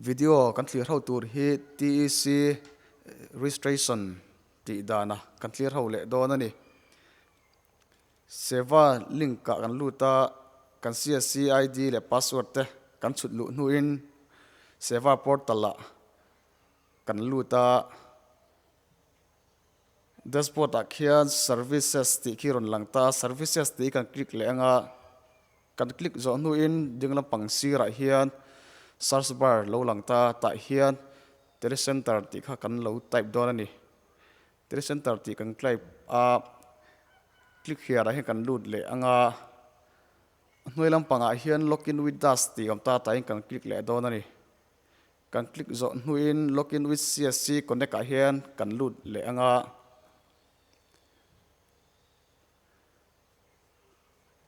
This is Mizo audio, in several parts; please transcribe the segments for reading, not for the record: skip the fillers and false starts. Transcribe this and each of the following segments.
Video kan thlir ho tur hi TEC registration tih dana kan thlir ho leh dawn a ni. Seva link ah kan lut a, kan CSC ID leh password te kan chhut luh hnuin Seva portal ah kan lut a. Dashboard ah khian services tih khi rawn lang ta a, services tih hi kan click leh anga kan click zawh hnuin ding lampang sirah hian search bar lo lang ta a, tah hian telecenter tih kha kan lo type dawn a ni. Telecenter tih kan type a, click here ah hian kan lut leh anga a hnuai lampangah hian login with das tih a awm ta a, tah hian kan click leh dawn a ni. Kan click zawh hnuin Login with CSC Connect ah hian kan lut leh ang a.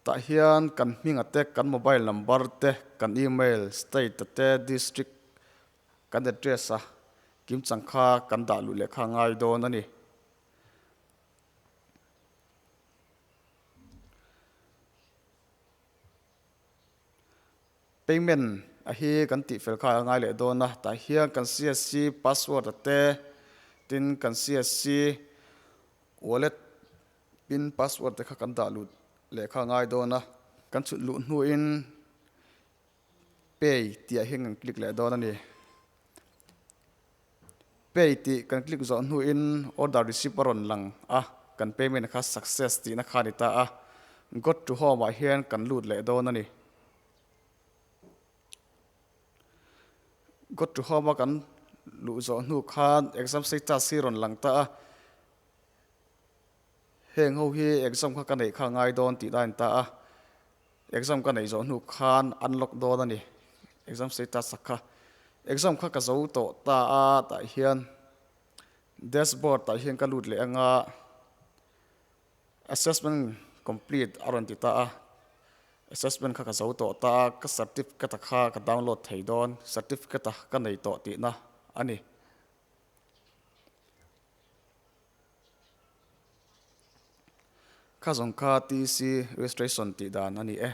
Tah hian kan hminga te, kan mobile number te, kan email, state a te, district, kan address a kimchang kha kan dah luh leh kha ngai dawn a ni. Payment a hi kan tih fel kha a ngai leh dawn a, tah hian kan CSC password a te, tin kan CSC wallet pin password te kha kan dah lut leh kha a ngai dawn a, kan chhut luh hnuin pay tih ah hian kan click leh dawn a ni. Pay tih kan click zawh hnuin order receipt a rawn lang a, kan payment kha success tihna kha a ni ta a, got to home ah hian kan lut leh dawn a ni. Got to home a kan luh zawh hnu khan exam status hi rawn lang ta a, heng ho hi exam kha ka neih kha a ngai dawn tih dan a ni ta a, Exam ka neih zawh hnu khan unlock dawn a ni, exam status a kha. Exam kha ka zo tawh ta a, tah hian dashboard tah hian ka lut leh anga assessment complete a rawn ti ta a, assessment kha ka zo tawh ta a, ka certificate a kha ka download thei dawn, certificate a ka nei tawh tihna a ni. Kha zawng kha TC registration tih dan a ni e.